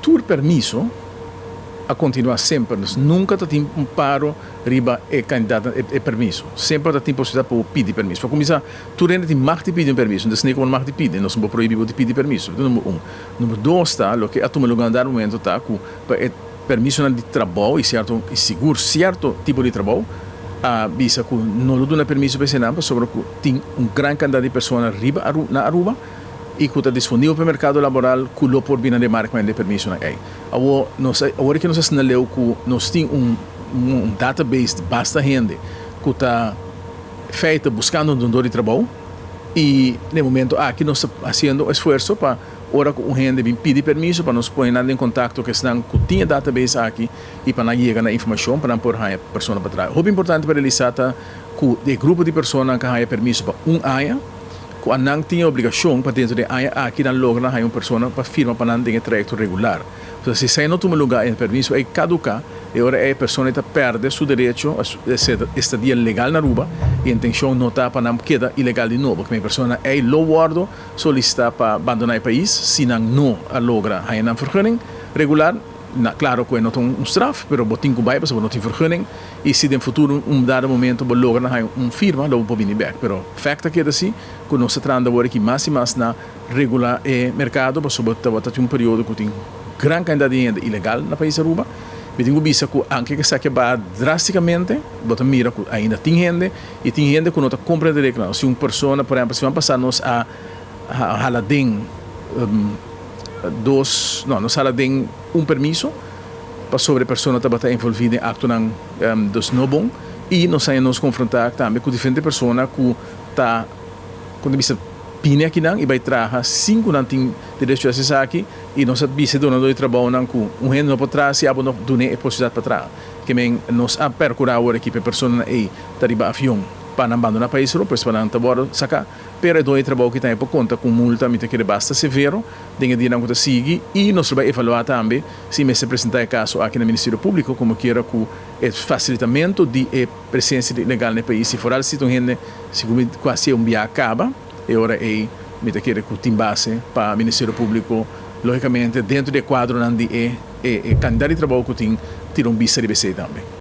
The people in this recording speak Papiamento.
Tur permiso a continua semper, dus nunca ta tin un paro riba e cantidad e permiso. Semper ta tin posibilidad pa bo pidi permiso. Pa cuminsa, tur hende tin mag di pidi un permiso, dus ni como no mag di pidi, nos no por prohibi bo di pidi permiso. Number un. Number dos ta, loke a tuma lugar na dado momento ta cu pa e permisonan di trabou y cierto y sigur cierto tipo di trabou a bisa cu no lo duna permiso pa esenan pasobra cu tin un gran cantidad di persona riba na Aruba y cu ta disponibel pa e mercado laboral cu lo por bina remarca pa hende permisonan ey. Awor nos a awor ki nos a asina leu cu nos tin un un database di basta hende cu ta feite buscando un dundor di trabou y na e momento aki nos ta haciendo esfuerzo pa ora cu un hende bin pidi permiso pa nos pone nan den contacto cu esnan cu tin e database aki y pa nan yega na informacion pa nan por haya persona pa traha. Hopi importante pa realisa ta cu e grupo di personanan cu a haya permiso pa un aña cu anan tin e obligacion pa dentro di e aña aki nan logra na haya un persona pa firma pa nan den e trayecto regular. Entonces si esey no tuma lugar e permiso ey caduca e ora ey e persona ey ta perde su derecho a su estadia legal na Aruba y intencion no ta pa nan keda ilegal di nobo. Kimen e persona ey lo wordo solicita pa bandona e pais si nan no a logra haya nan vergunning regular. Na claro cu e no ta un straf, pero bo tin cu bay pasobra bo no tin vergunning y si den futuro un dado momento bo logra na haya un firma lo bo por bini bek. Pero fact ta keda si cu nos ta trahando awor aki mas y mas na regula e mercado pasobra tabata tin un periodo cu tin gran cantidad di hende ilegal na pais Aruba. Mi tin cu bisa cu anke cu esaki a baha drasticamente bo ta mira cu ainda tin hende y tin hende cu no ta comprende reglanan. Si un persona por ehempel siman pasa nos a hala den dos, no, nos hala den un permiso pasobra e persona tabata envolvi den actonan dus no bon y nos haña nos confronta tambe cu diferente persona cu ta, con ta bisa, bini akinan y bay traha sin cu nan tin derecho di haci esaki y nos a bisa e donador di trabounan cu un hende no por traha si abo no dun'e e posibilidad pa traha. Ke men nos a percura awor aki pa e personanan ey ta riba avion pa nan bandona pais Aruba, pues pa nan ta wordo saca. Pero e doño di trabou ki tambe por konta ku un multa, mi ta kere basta severo den e dianan ku ta sigui i nos lo bai evaluá tambe si mester presentá e kaso aki na Ministerio Públiko komo kiera ku e fasilitamentu di e presensia di ilegal na e pais i foral si ta un hende segun mi ku hasié un biaha kaba e ora ei mi ta kere ku tin base pa Ministerio Públiko lógikamente dentro di e kuadronan di e e kantidat di trabou ku tin tira un bista riba esei tambe.